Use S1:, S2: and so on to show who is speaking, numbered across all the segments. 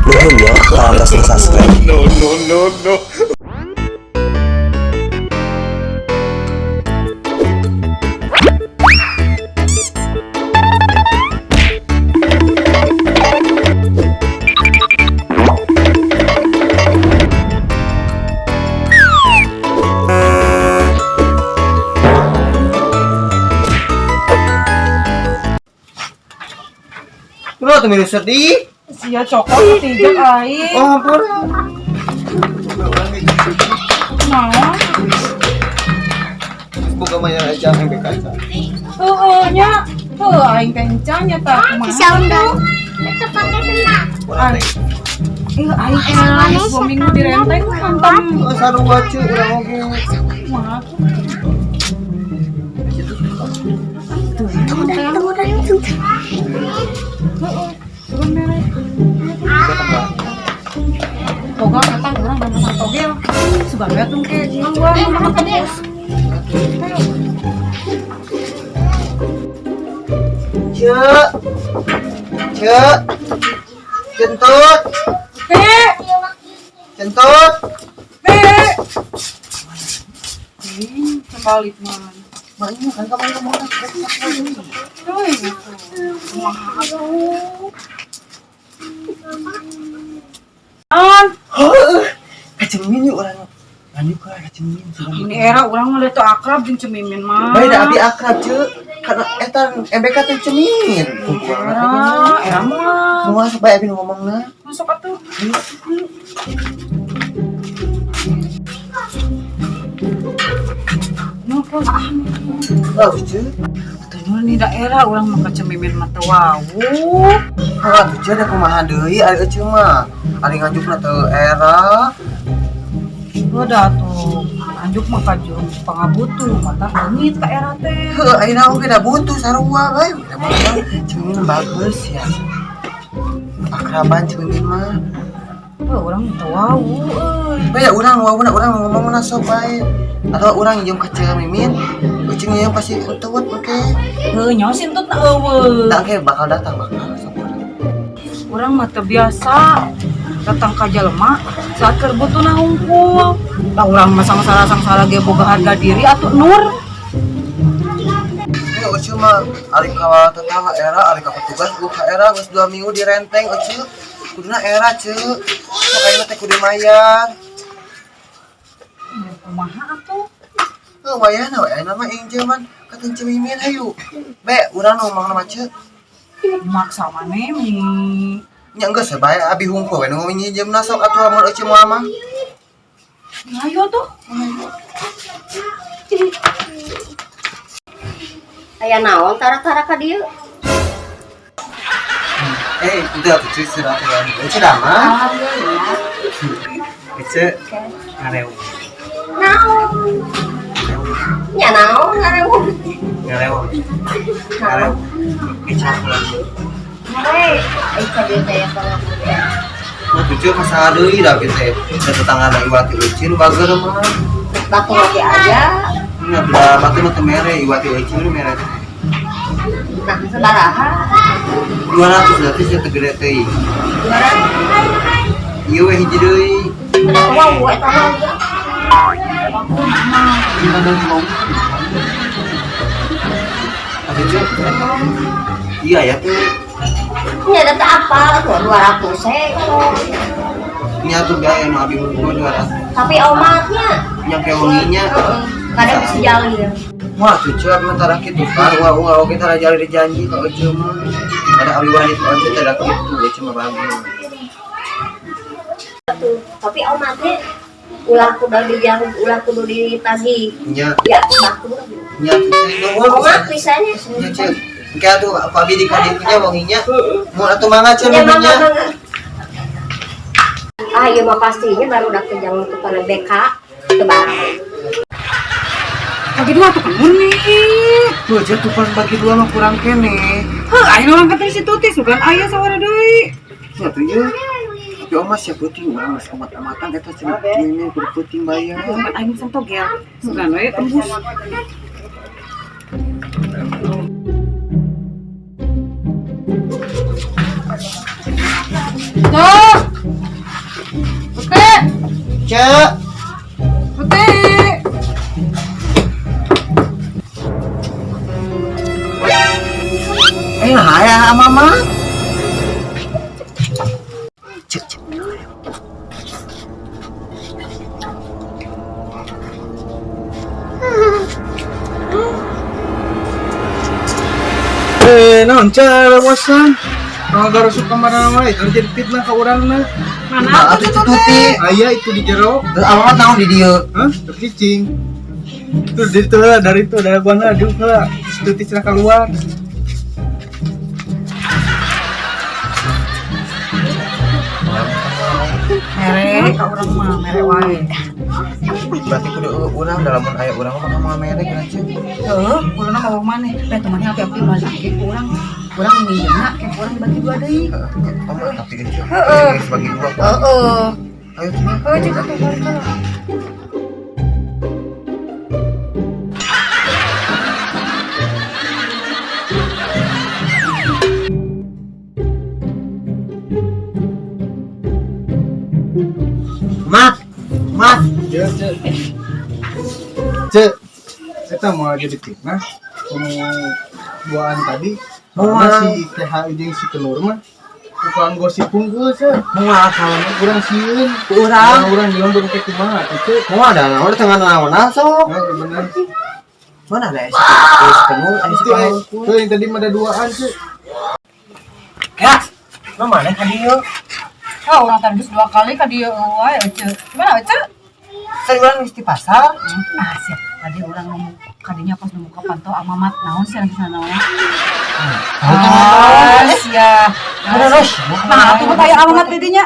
S1: Nuhun ya parantos subscribe.
S2: No, no, no, no.
S3: Lu tuh minum sedih.
S4: Sia cokot ketiga aing.
S3: Oh, ampun.
S4: Naon?
S3: Buka maya aja MBK aja.
S4: Heueuh nya. Heuh aing teh encan nya tah kumaha.
S5: Sound itu pakai senang.
S4: Ih aing teh geus 2 minggu direnteng hantam.
S3: Oh, sarua cu urang oge.
S4: Kumaha tuh?
S5: Tunggu dan tunggu dan tunggu.
S4: Heueuh, turun mere. Toga kata urang dan makan togel. Sugan we atuh ke ngangguan makan tembus. Ayo.
S3: Cek. Cek. Kentut.
S4: Pe,
S3: Kentut.
S4: pe. Ih, kembali man.
S3: Maknya kan kamu ngomong.
S4: Euy, kumaha atuh? An,
S3: Heuh. Kacengin yuk urang. Lanjut ke kacengin.
S4: ini era urang mah teu akrab jeung Cemimin mah.
S3: Bae da abi akrab cu. Karena eta MBK teh cemin.
S4: Era, era mah.
S3: Semua supaya abi nu ngomongna.
S4: Masuk atuh. Nu ah.
S3: Oh, cu.
S4: Atuh nu di daerah urang mah ka Cemimin mah teu wawuh.
S3: Heuh atuh cu da kumaha deui ari eceu mah. Ari nganjukna teu era.
S4: Udah atuh. Anjuk mah ka jurung pangabutuh, mata leungit ka era teh.
S3: Heuh, ayeuna oge da butuh sarua bae. Da mah Cemimin bagus ya. Akraban Cemimin mah.
S4: Heuh, urang teu wawuh euy.
S3: Bae urang wawuna urang ngomongna sok bae. Atau urang nyium ka Cemimin, ucing nyium pasti entut engke.
S4: Heuh, nyaho si entut na eueuh.
S3: Da engke bakal datang bakal sok urang.
S4: Urang mah teu biasa datang ka jelema saat keur butuhna hungkul. Da urang mah sangsara-sangsara ge boga harga diri atuh Nur.
S3: Ya ucu mah ari ka tetangga era, ari ka petugas gua ka era geus 2 minggu direnteng ucu. Kuduna era ceu. Sok ayeuna teh kudu mayar.
S4: Ya, kumaha atuh?
S3: Heuh wayahna we ayeuna mah injeman ka teh Cemimin hayu. Be urang nu ngomongna mah ceu.
S4: Maksa maneh mi.
S3: Nya geus we bae abi hungkul we nu nyinjemna sok atuh lamun euceum moal mah.
S4: Ayo tuh.
S5: Aya naon tara-tara ka dieu?
S3: Eh, itu atuh cuy sudah atuh. Euceum dah mah. Ece ngarew.
S5: Naon? Nya naon ngarewo?
S3: Ngarew. Ngarew. Ece pulang.
S5: Hei, ai ka dieu teh aya pangabutuh.
S3: Nah, cucu masalah deui da kieu teh. Da tetangga na iwati euceun bager mah.
S5: Batu oge aja.
S3: Nya da batu mah teu mere iwati euceun mere teh.
S5: Nah, sabaraha?
S3: 200 da teh sia teu gede teuing.
S5: 200.
S3: Ieu we hiji deui.
S5: Wow, eta mah udah.
S3: Lima dan lima. Atuh cuy. Iya ya tuh.
S5: Nya da teh apa tuh 200 he.
S3: Nya tuh biaya nu abi hungkul 200.
S5: Tapi omatnya
S3: Nya ke wenginya.
S5: heeh, kadang bisa jalan.
S3: Wah, cucu abi mah tara kitu kan. Wah, wah, oge tara jali dijanji ka euceun mah. Ada abi wani ka euceun teh da kitu, euceun mah bagus.
S5: Tuh, tapi omatnya ulah kudu dijang, ulah kudu ditagih.
S3: Nya,
S5: Ya, baku.
S3: nya cucu nuhun.
S5: Omat misalnya.
S3: Nya cucu. Engke atuh aku abi di kadieunya wenginya. Mun atuh mangga ceun
S5: Ya, mangga,
S3: nuhunnya.
S5: mangga. Ah, iya mah pastinya baru dak jang tukang BK ke barang.
S4: Bagi dua tuh kan nih.
S3: Tuh aja tuh pan bagi dua mah kurang kene.
S4: Heuh, ayeuna urang kata si Tuti sugan aya sawara deui.
S3: Ya tuh ya. Tapi oma siap puting urang geus omat-omatan eta cenah ini kudu puting bayar.
S4: Kan aing pesan togel. Sugan we tembus. Tuh.
S3: Cek.
S4: Tuti.
S3: Eh, nah ya mama. Cek, cek.
S2: Eh, naon cara bosan? Kalau garusuk kemana wae, kalau jadi fitnah ke urangna.
S4: Mana
S3: Nah, atuh itu Tuti.
S2: Aya itu di jero,
S3: Terus awalnya naon di dieu?
S2: hah? Tercicing. Terus dari itu lah, dari itu dari gua diuk lah. Si Tuti cenah keluar.
S4: Mere ka urang mah mere wae.
S3: Berarti kudu urang dalam mun aya urang mah moal mere geura cek.
S4: Heuh, kuluna mah maneh. Teh temannya api-api balik ke urang. Urang minjemna ke urang dibagi dua deui.
S3: Heeh, oh, tapi geus.
S4: Heeh.
S3: Geus bagi dua.
S4: Heeh.
S3: Ayo cek.
S4: Heuh, cek atuh balik lah.
S3: Mat. Mat.
S2: Ya, cek. Cek. Eta mau jadi fitnah. Kuno duaan tadi.
S3: Moal.
S2: Soalnya si TH jeung si Kenur mah tukang gosip unggul, cek.
S3: Moal kalau
S2: Urang sieun.
S3: Urang.
S2: Urang di lembur kayak kumaha tuh, cek.
S3: Moal ada naon tengah naon sok.
S2: Ya, bener.
S3: Mana ada si penul, aya si
S2: Itu eh,
S3: penul.
S2: tuh yang tadi mah ada duaan, cek.
S3: Ya. Nu mana ka dieu?
S4: Oh, urang tadi geus dua kali ka dieu wae ece. Gimana ece?
S3: Tadi urang geus di pasar.
S4: Ah, siap. Tadi urang ngomong kadinya pas nemu ka pantau amamat naon sih lagi sana naon. Ah, sia.
S3: Terus,
S4: Nah, atuh mah aya amamat di dinya.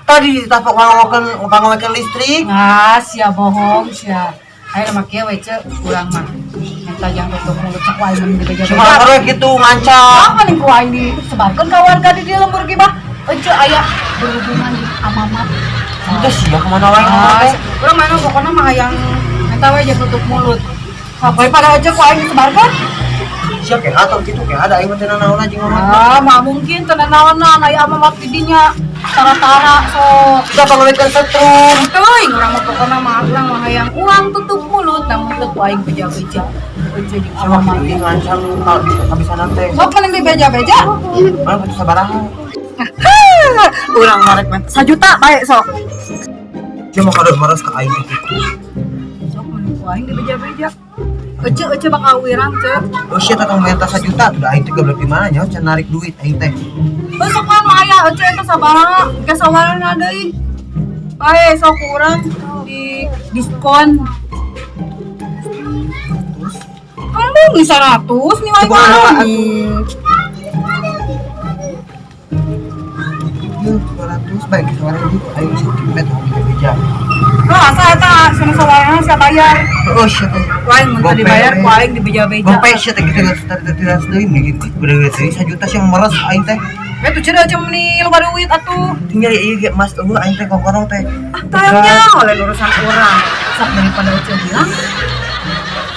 S3: Tadi ditapak pangawekeun listrik.
S4: Ah, sia bohong sia. Ayo mah kieu we ce, urang mah. Minta jangan tutup mulut cek wae mun dibeja-beja.
S3: Cuma we kitu ngancam.
S4: Apa nih ku aing disebarkeun ka warga di dieu lembur ge bah. Ece aya berhubungan jeung amamat.
S3: Udah sia kemana wae ngomong
S4: Ah,
S3: teh.
S4: urang mah pokoknya mah hayang minta we jangan tutup mulut. Sampai pada aja ku aing disebarkeun.
S3: Sia kayak atau gitu kayak ada aing mah teu nanaon jeung ngomong.
S4: Ah, mah mungkin teu nanaonan aya amamat di dinya. Tara-tara sok.
S3: Kita pangawekeun setrum.
S4: Teuing urang mah pokona mah urang mah hayang urang tutup mulut namun teu ku aing beja-beja. Ece jeung
S3: Sama
S4: amamat.
S3: kitu ngancam kalau bisa kabisana teh.
S4: Sok paling dibeja-beja.
S3: Mana butuh sabaraha?
S4: Urang marek men. 1 juta bae sok.
S3: Sia mah kada maras ka aing teh kitu.
S4: Sok mun ku aing dibeja-beja. Ece ece bakal wirang ce.
S3: Oh sia teh minta 1 juta tuh aing teh goblok di mana nya can narik duit aing teh.
S4: Heuh sok kan aya ece eta sabaraha ke sawarana deui. Bae sok ku urang di diskon. Embung 100 nih wae
S3: Coba apa
S4: kan.
S3: atuh? Yeuh, 200 baik suara itu aing sih bet beja.
S4: Heuh asa eta cenah sawarana sia bayar.
S3: Oh sia teh.
S4: Ku aing mun teu dibayar ku aing dibeja-beja.
S3: Gope sia teh kitu geus tadi tadi deui mah gitu. Gede deui 1 juta sia meres aing teh.
S4: Eh tuh cenah aja meni loba duit atuh.
S3: Tinggal ieu ge mas eueuh aing teh kokorong teh.
S4: Ah, tayangnya oleh urusan orang. Sok daripada Uce bilang.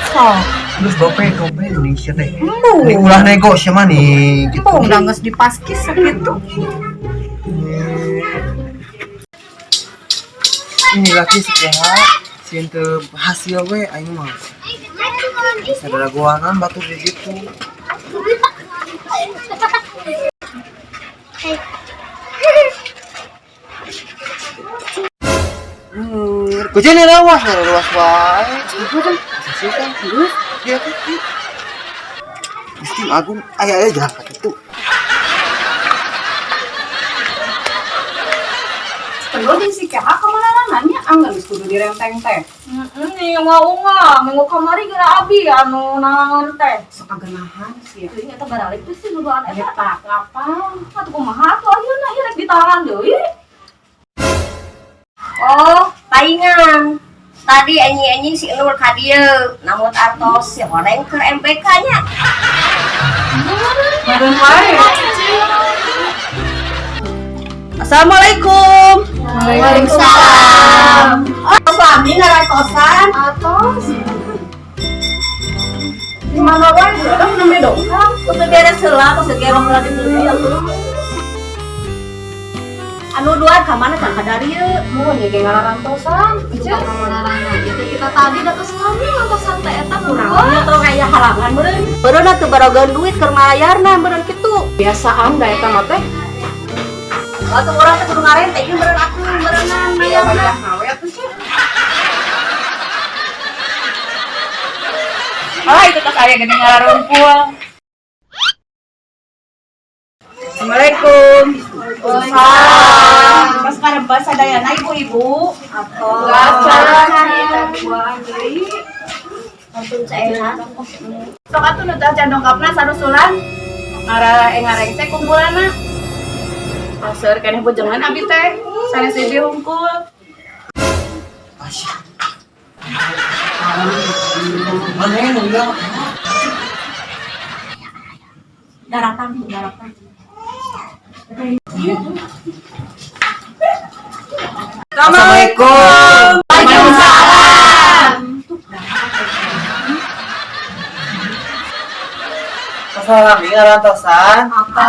S4: Sok.
S3: Terus gope gope Indonesia teh.
S4: Embung.
S3: Ini ulah nego sia mah nih gitu.
S4: Embung dah geus dipaskis sakitu.
S3: Ini laki sekeha sieun teu hasil we aing mah. Bisa daragoanan batu di situ. Kucing ini rawas, rawas wae. Sih kan, terus dia tuh. Gusti Agung, aya aya jalan ka kitu.
S4: Terus jeung si Keha kamana nanya anggar geus kudu direnteng teh.
S6: Heeh, nih unga-unga, minggu kamari geura abi anu naon teh.
S4: Sok kagenahan sia.
S6: Teuing eta baralik teh sih nuduhan eta.
S4: Eta kapan?
S6: Atuh kumaha atuh ayeuna ieu rek ditahan deui.
S5: Oh, palingan. Tadi anjing-anjing si Nur ka dieu, namut artos si horeng keur MBK nya.
S4: Meureun wae. Assalamualaikum.
S5: Waalaikumsalam. Oh, suami ngarantosan.
S6: Atos. Di mana wae urang nembe dongkap.
S5: Kudu beres heula, kudu gerong heula di bumi atuh. Anu duaan ka mana can kadarieu?
S6: Mun ye ge ngararantosan.
S7: Ceu, gitu kita tadi da geus lami ngantosan teh eta
S5: Kurang atau kayak halangan meureun. Meureun atuh barogeun duit keur mayarna meureun kitu.
S6: Biasaan da eta mah teh.
S5: Atuh urang teh kudu ngarenteng meureun atuh meureunan mayarna.
S4: Ah, itu tas aya geuning ngararumpul. Assalamualaikum. Waalaikumsalam. Pas karembas sadayana ibu-ibu. Gacan. Sok atuh nu tah can dongkapna sarusulan. Ngara ngarengse kumpulanna. Seueur keneh bujengan abi teh. Sanes ibi hungkul.
S3: Asyik. Mana yang bilang?
S5: Daratan, daratan.
S3: Assalamualaikum.
S4: Waalaikumsalam.
S3: Salam ngarantosan. Apa?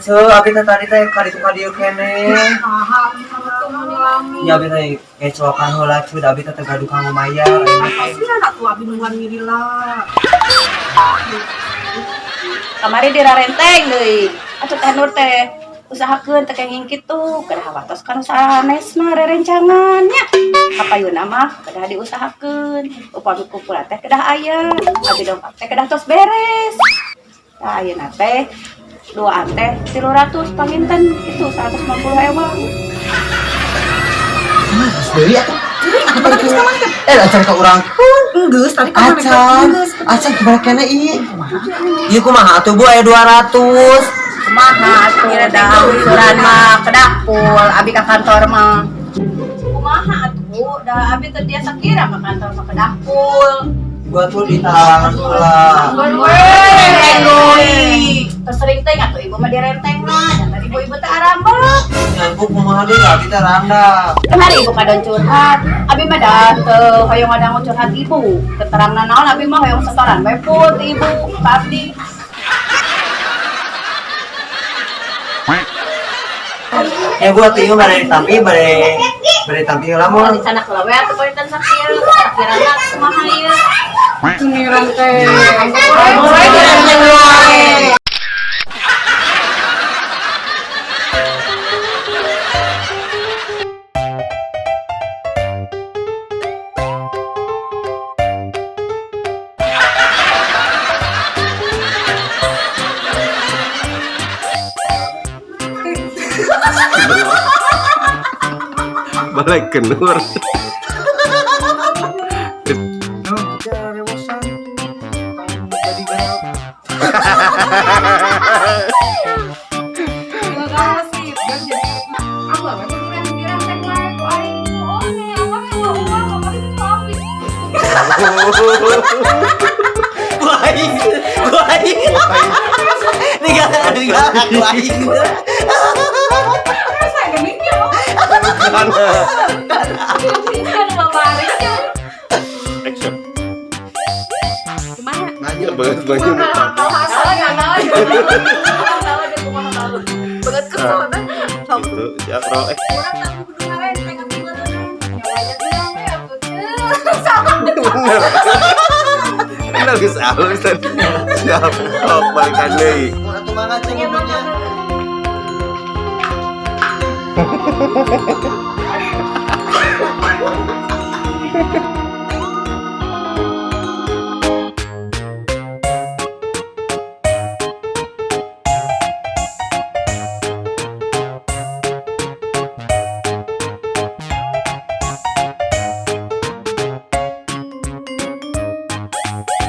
S3: Ceu, abi teh tadi teh kaditu kadieu keneh. Ya abi teh ngecolokan heula ceu, da abi teh teu gaduh kanggo mayar.
S4: Kamari dirarenteng deui. Atuh Teh Nur teh usahakeun teh kenging kitu, kedah watos kana sanesna rerencangan nya. Kapayuna mah kedah diusahakeun. Upami kumpulan teh kedah aya, abi dongkap teh kedah tos beres. Tah ayeuna teh duaan teh 300 panginten itu 150 ewang.
S3: Deui atuh. Acan ka urang.
S4: Geus tadi ka
S3: Acan, acan kumaha keneh ieu? Ieu kumaha atuh Bu aya 200.
S4: Kumaha atuh da usuran mah kedah pul abi ka kantor mah. Kumaha atuh da abi teu biasa kira ka kantor mah kedah pul.
S3: Gua tuh ditalangan heula.
S4: Renteng deui. Sering teh atuh ibu mah direnteng mah, dan tadi ibu-ibu teh arambek.
S3: Nya Bu kumaha deui abi teh randa.
S4: Kemari ibu kadon curhat, abi mah da teu hoyong ngadangu curhat ibu. Keterangna naon abi mah hoyong setoran we pul ti ibu ka abdi.
S3: Ya Bu atuh ieu bade ditampi, bade bade ditampi heula mun.
S5: Di sana heula we atuh panginten sakieu, sakirana kumaha ieu?
S6: Direnteng.
S4: Direnteng wae.
S8: Balik ke Nur.
S2: Jadi garap.
S3: Aing, aing. Ninggal, ninggal aku aing.
S8: Action.
S4: Gimana?
S8: Nanya banget banyak.
S6: Banget kesel teh.
S8: Itu siap roll. Bener. Bener geus alus tadi. Siap. Oh, balikan deui.
S3: Mun atuh mangga cing nya.